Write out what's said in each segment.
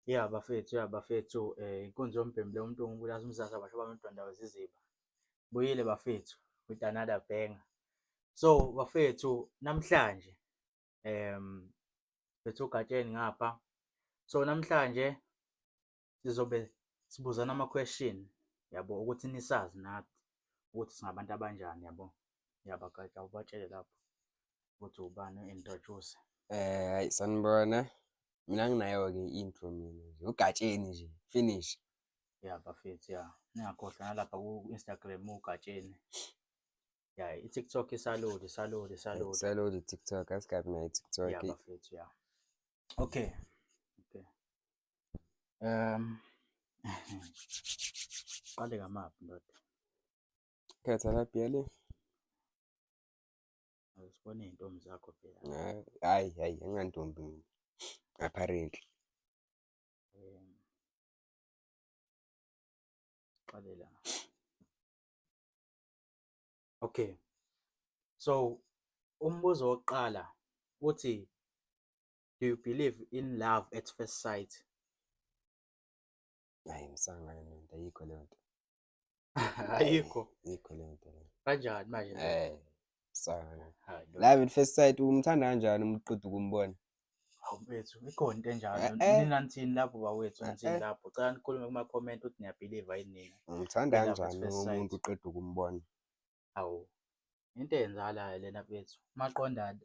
Ya bafethu, ya bafethu, inkunzi yombhemu le umuntu ongubulaza umzazi abasho bamdonda weziziba. Buyile bafethu with another banger. So bafethu namhlanje bethu uGatsheni ngapha. So namhlanje sizobe sibuzana ama-question yabo ukuthi nisazi nathi ukuthi singabantu abanjani yabo. Yabagatsha ubatshele lapho ukuthi ubani u-introduce. Hayi sanibona. Mina nginayo-ke i-intro mina nje, uGatsheni nje, finish. Ya bafethu ya, ningakhohlwa nalapha ku-Instagram uGatsheni. Ya i-TikTok isalodi, isalodi, isalodi. Isalodi i-TikTok, asikabi nayo i-TikTok. Ya bafethu ya. Okay. Okay. Qale ngamaphi ndoda? Khetha laphi yale? Sibone iy'ntombi zakho phela. Hayi, hayi, anginantombi mina. Apparently. Qale la. Okay. So umbuzo wokuqala uthi do you believe in love at first sight? Hayi msangano lento, ayikho leyo nto. Ayikho. Ayikho leyo nto leyo. Kanjani manje? Msangano. Love at first sight umthanda kanjani umuntu uqeda ukumbona? Hawu mfethu, ikhona into enjalo. Nina nithini lapho bawethu, nithini lapho? Cela nikhulume kuma-comment ukuthi niyabhiliva yini nina. Umthanda kanjani umuntu uqeda ukumbona? Hawu. Into eyenzakalayo lena mfethu. Maqondana.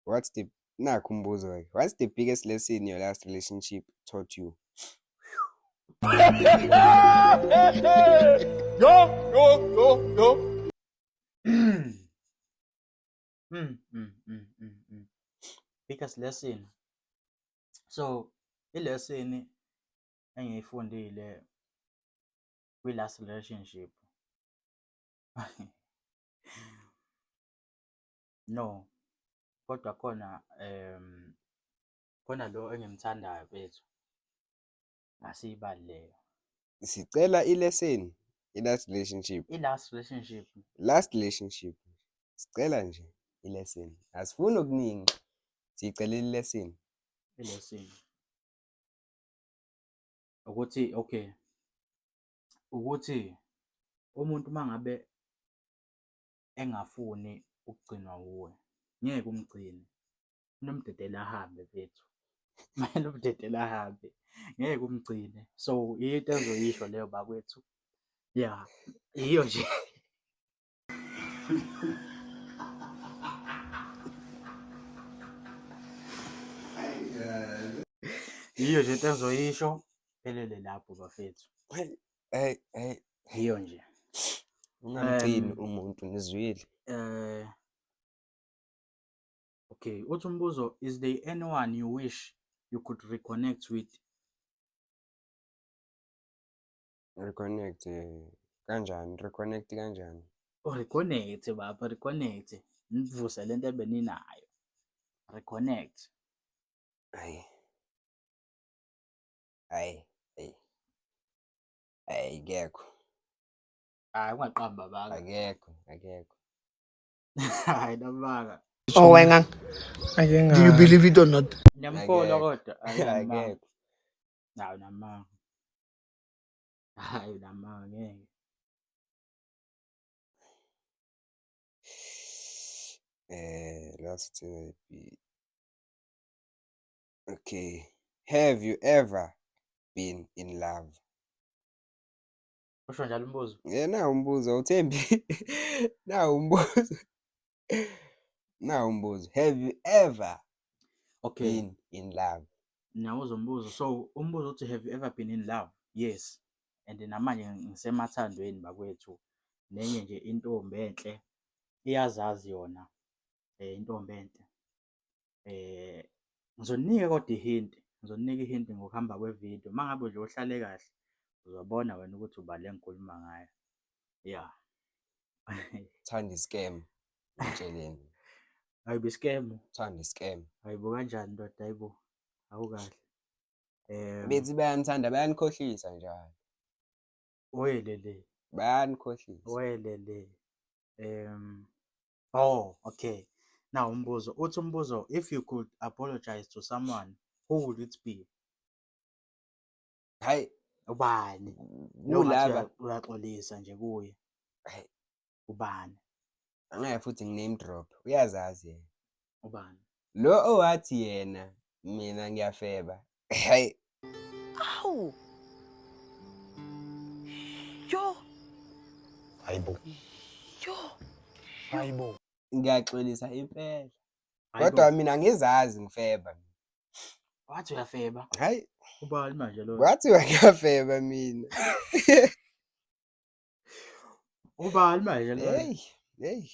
What's the nakhu umbuzo ke. What's the biggest lesson your last relationship taught you? Yo, yo, yo, yo. Biggest lesson. So, i-lesson engiyifundile kwi-last relationship. No, kodwa khona khona lo engimthandayo mfethu. Asiyibali leyo. Sicela i-lesson i-last relationship. I-last relationship. Last relationship. Sicela nje i-lesson. Asifuni okuningi. Sicelela i-lesson. I-lesson. Ukuthi okay. Ukuthi umuntu mangabe engafuni ukugcinwa wuwe, ngeke umgcine. Unomdedela ahambe mfethu. Kumele umdedele ahambe. Ngeke umgcine. So into engizoyisho leyo bakwethu. Ya, iyo nje. Yiyo nje into engizoyisho, phelele lapho bafethu. Hey, hey, hey. Yiyo nje. Ungamgcini umuntu nizwile. Okay, uthi umbuzo, is there anyone you wish you could reconnect with? Reconnect kanjani? Reconnect kanjani? Oh, reconnect baba, reconnect. Nivuse lento ebeninayo. Reconnect. Hayi. Hayi, hayi. Hayi akekho. Hayi ungaqamba baba. Akekho, akekho. Hayi namanga. Oh, wena. Do you believe it or not? Ngiyamkholwa kodwa. Akekho. Hayi namanga. Hayi namanga ngeke. Last be okay. Have you ever been in love? Usho njalo umbuzo. Yeah, nawu umbuzo awuthembi. Nawu umbuzo. Nawu umbuzo. Have you ever Okay. been in love? Ngiyawuzwa umbuzo. So umbuzo uthi have you ever been in love? Yes. And namanje ngisemathandweni bakwethu. Nenye nje intombi enhle iyazazi yona intombi enhle. Ngizonika kodwa i-hint, ngizonika i-hint ngokuhamba kwe-video. Uma ngabe nje uhlale kahle uzobona wena ukuthi ubani le engikhuluma ngayo. Ya. Thanda i-scam, ngitsheleni. Hayi bo i-scam. Thanda i-scam. Hayi bo kanjani ndoda, hayi bo. Awukahle. Bethi bayanithanda bayanikhohlisa njalo. Welele. Bayanikhohlisa. Welele. Oh, okay. Now umbuzo, uthi umbuzo, if you could apologize to someone, who would it be? Hayi. Ubani? Lo ngathi Kulaba uyaxolisa nje kuye. Hayi. Ubani? Angeke futhi ngi-name drop. Uyazazi yena. Ubani? Lo owathi yena mina ngiyafeba. Hayi. Awu. Yo. Hayibo. Yo. Hayibo. Ngiyaxolisa impela. Hayibo. Kodwa mina ngizazi ngifeba. Wathi uyafeba. Hayi, Ubani manje lo? kwathiwa ngiyafeba mina. Ubani manje lo? Hey, hey.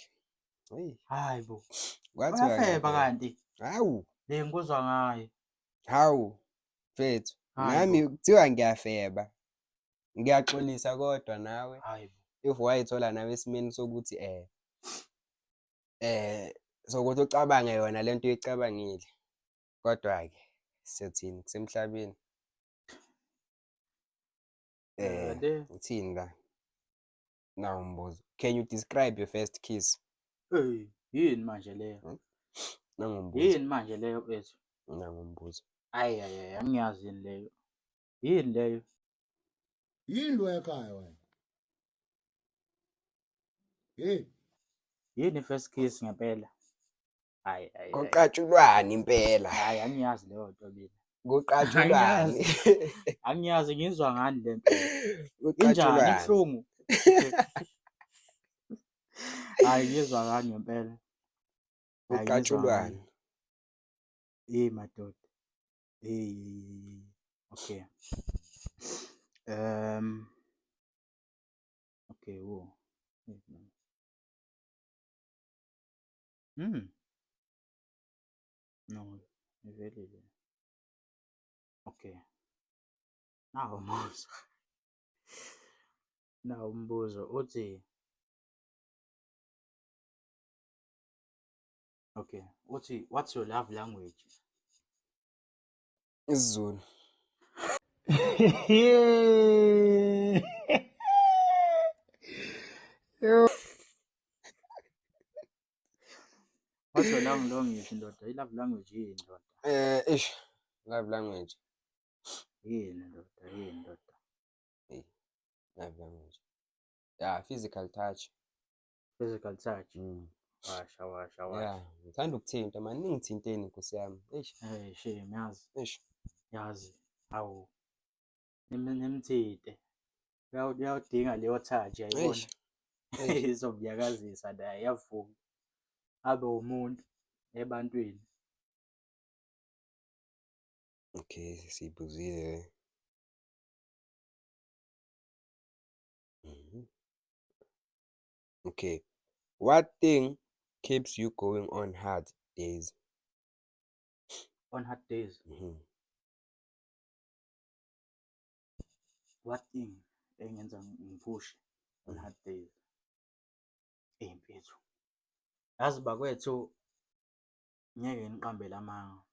Hey, Hayi bo. kwathiwa Uyafeba ngiyafeba. kanti. Hawu, Le ngikuzwa ngaye. hawu. Mfethu, Hayi nami bo. kuthiwa ngiyafeba. Ngiyaxolisa kodwa nawe Hayi bo. if wayithola nawe esimeni sokuthi sokuthi ucabange yona lento oyicabangile. Kodwa ke siyothini kusemhlabeni. Kanti Uthini la? Nawu umbuzo. Can you describe your first kiss? Hey, yini manje leyo? Nangumbuzo. Yini manje leyo mfethu? Nangumbuzo. Ayi ayi ayi, angiyazi yini leyo. Yini leyo? Yini lo ekhaya wena? Hey. Yini first kiss ngempela? Hayi hayi. Kuqatshulwani impela? Hayi angiyazi leyo nto mina. Kuqatshulwani? Angiyazi ngizwa ngani le nto. Injani Kuqatshulwani? ibuhlungu? Hayi ngizwa ngani ngempela. Hayi, ngizwa Kuqatshulwani? ngani. Eh madoda. Eh okay. Okay, wo. No, ivelile. Okay. Nawu umbuzo. Nawu umbuzo uthi Okay, uthi what's your love language? isiZulu. What's your love language ndoda? I-love language yini ndoda? Ish, love language. Yini ndoda? Yini ndoda? Hey, love language. Yeah, physical touch. Physical touch. Washa washa washa. Yeah, ngithanda ukuthinta man, ningithinteni Nkosi yami. Eish, Hey, shame yazi. eish. Yazi. Hawu. Nimthinte. Uyawudinga leyo touch yayibona. Eish. Eish. Izomnyakazisa naye yavuka. Abe umuntu ebantwini. Okay, siyibuzile le. Okay. What thing keeps you going on hard days? On hard days. What thing engenza ngiphushe on hard days? Eh mfethu. Yazi bakwethu ngeke ngiqambele amanga.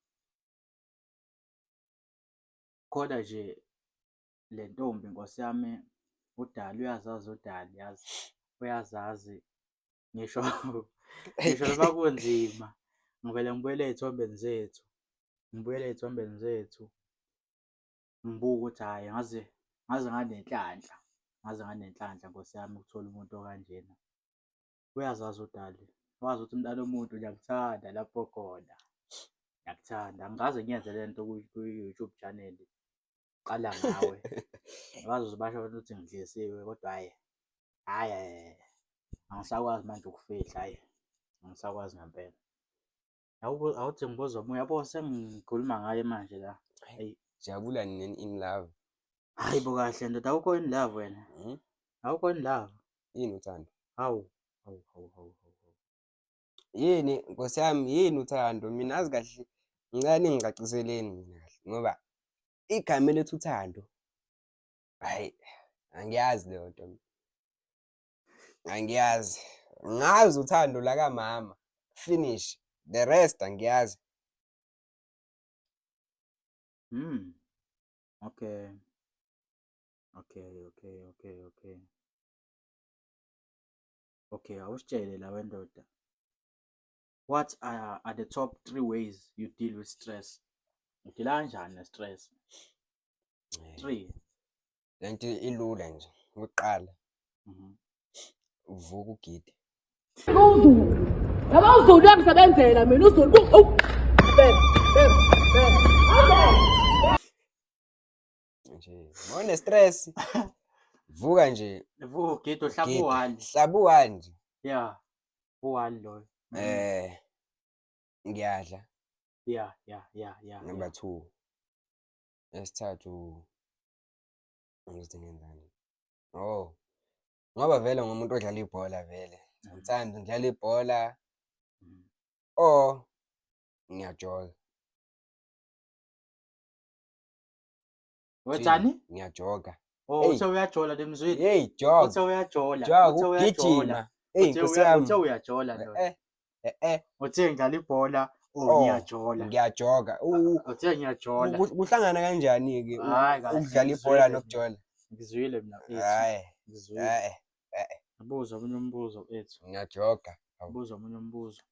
Kodwa nje le ntombi Nkosi yami uDali uyazazi uDali yazi uyazazi ngisho ngisho noma kunzima ngivele ngibuyele ey'thombeni zethu ngibuyele ey'thombeni zethu ngibuke ukuthi hhayi ngaze ngaze nganenhlanhla ngaze nganenhlanhla Nkosi yami ukuthola umuntu okanjena. Uyazazi uDali wazi ukuthi umntana womuntu ngiyakuthanda lapho khona ngiyakuthanda angikaze ngiyenze le nto ku-YouTube channel qala ngawe bazoze basho abantu ukuthi ngidlisiwe kodwa hhayi hhayi hhayi angisakwazi manje ukufihla hhayi angisakwazi ngempela. Awuthi ngibuze omunye yabo sengikhuluma ngaye manje la. Hhayi. Jabula nini in love? Hayi bo kahle ndoda awukho in love wena. Awukho in love. Yini uthando? Hawu hawu hawu hawu hawu. Yini Nkosi yami yini uthando? Mina azi kahle ngicela ningicaciseleni mina kahle ngoba igama elithi uthando hayi angiyazi leyo nto. Angiyazi. Ngazi uthando la kamama. Finish. The rest angiyazi. Okay. Okay, okay, okay, okay. Okay, awusitshele la wendoda. What are the top 3 ways you deal with stress? Udila kanjani ne-stress? 3. Lento ilula nje. Ukuqala. Uvuka ugide. UZulu. Yabo uZulu uyamsebenzela mina uZulu. Oh. Bebe, bebe, bebe. Nje, mawune stress. Vuka nje. Vuka ugide uhlaba Gida. u-one. Hlaba u-one nje. Yeah. U-one loyo. Ngiyadla. Yeah. Number 2. Esithathu ngizothi ngenzani? Oh. Ngoba vele ngumuntu odlala ibhola vele. Sometimes ngidlala ibhola or ngiyajoga. Wenzani? Ngiyajoga. Oh, Hey. uthe uyajola lemzwini. Hey, jog. Uthe uyajola. Jog, Uthe uyajola. ugijima. Hey, Uthe Nkosi yami. uthe uyajola ndoda. Uthe ngidlala ibhola, oh Oh, ngiyajola. Ngiyajoga. Uthe ngiyajola. Kuhlangana kanjani-ke Hhayi, kahle, ukudlala ngizwile ibhola mina. nokujola? Ngizwile mina mfethu. Hhayi, Ngizwile. hhayi, Buza omunye umbuzo mfethu. ngiyajoga. Hawu. Buza omunye umbuzo.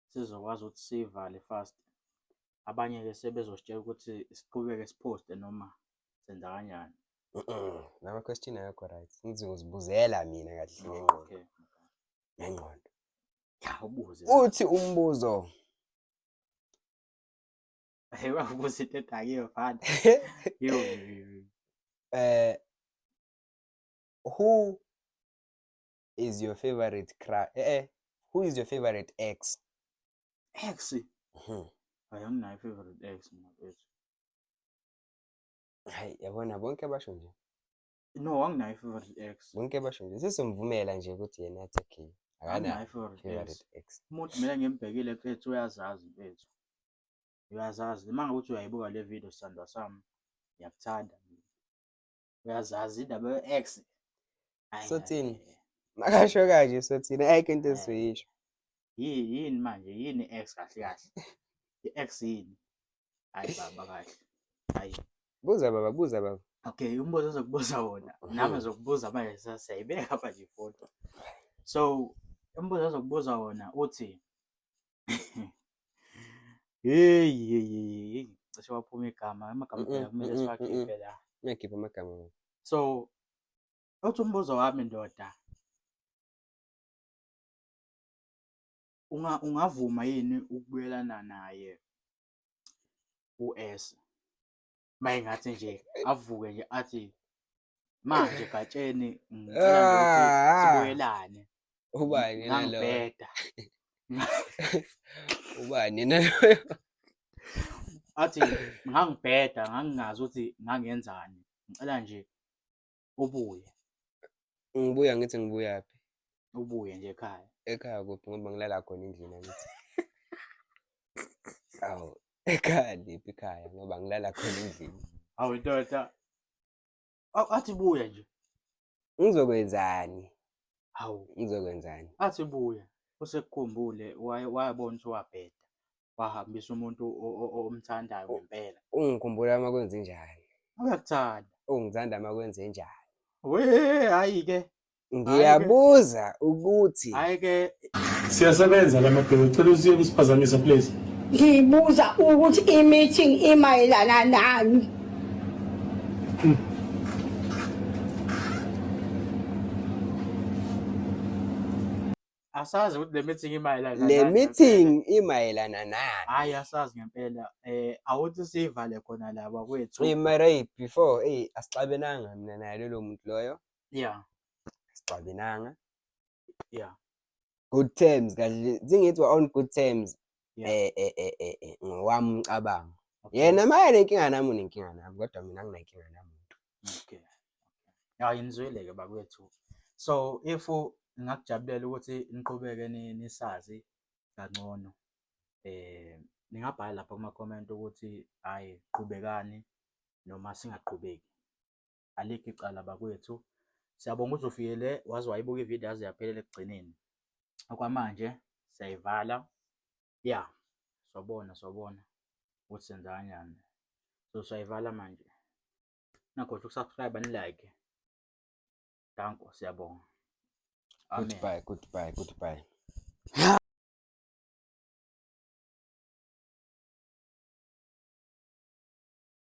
Sizokwazi ukuthi siyivale fast. Abanye-ke sebezositshela ukuthi siqhubeke siphoste noma senza kanjani. Lama question akekho right. Ngizozibuzela mina kahle ngengqondo. Okay. Ngengqondo. Ya, ubuze. Uthi umbuzo. Hey, wabuza into edakiwe mfana. Yo. Who is your favorite crush? Who is your favorite ex? Ex? Hayi, anginayo favorite ex mina mfethu. Hayi, yabona bonke basho nje. No, anginayo favorite ex. Bonke basho nje. Sisomvumela nje ukuthi yena athi okay. Anginayo Akanayo favorite ex. favorite ex. Umuntu mina ngimbhekile mfethu uyazazi mfethu. Uyazazi. Uma ngabe uthi uyayibuka le video sithandwa sami, ngiyakuthanda. Uyazazi indaba ye-ex. Hhayi, Sothini? hhayi, hhayi. Makasho kanje sothini? Ayikho into esizoyisho. Yini manje? Yini i-ex kahle kahle? I-ex yini? Hhayi baba kahle. Hhayi. Buza baba, buza baba. Okay, umbuzo ozokubuza wona. Nami ngizokubuza manje siyayibeka manje ifoni. So, umbuzo ozokubuza wona uthi hey hey hey hey, cishe waphuma igama, amagama phela kumele siwakhiphe la. Ngiyakhipha amagama baba. So, uthi umbuzo wami ndoda, ungavuma yini ukubuyelana naye u-S? Mayingathi nje avuke nje athi manje Gatsheni ngicela nje ukuthi sibuyelane. Ubani yena loyo? Ngangibheda. Ubani yena loyo? Athi ngangibheda, ngangingazi ukuthi ngangenzani. Ngicela nje ubuye. Ngibuya ngithi ngibuyaphi? Ubuye nje ekhaya. Ekhaya kuphi ngoba ngilala khona endlini angithi. Awu, ekhaya liphi ekhaya ngoba ngilala khona endlini. Awu ndoda. Awu athi buya nje. Ngizokwenzani? Hawu. Ngizokwenzani? Athi buya. Usekukhumbule wayabona ukuthi wabheda. Wahambisa umuntu omthandayo ngempela. Ungikhumbula uma kwenze njani? Uyakuthanda. Ungithanda uma kwenze njani? We, hayi ke. Ngiyabuza ukuthi Hayi ke. Siyasebenza la mabheke, ucela usiye kusiphazamisa please. Ngibuza ukuthi i-meeting imayelana nani. Asazi ukuthi le meeting imayelana Le nani meeting ngempela. imayelana nani? Hayi asazi ngempela. Awuthi sivale khona la bakwethu. Hey, mara, hey, before, hey, asixabenanga mina naye lolo muntu loyo. Asixabenanga. Good terms kahle. Singithi on good terms. Ngowami umcabango. Yena maye nenkinga nami unenkinga nami kodwa mina anginankinga namuntu. Okay. Ya inizwile ke bakwethu. So if ningakujabulela ukuthi niqhubeke nisazi kangcono, ningabhala lapha kuma comment ukuthi hayi qhubekani noma singaqhubeki. Alikho icala bakwethu. Siyabonga ukuthi ufikele waze wayibuka ivideo yaze yaphelela ekugcineni. Okwamanje siyayivala. Yeah, sobona ukuthi senza kanjani. So siyayivala manje. Ningakhohlwa ukusubscribe nilike. Danko, siyabonga. Amen. Goodbye, goodbye, goodbye.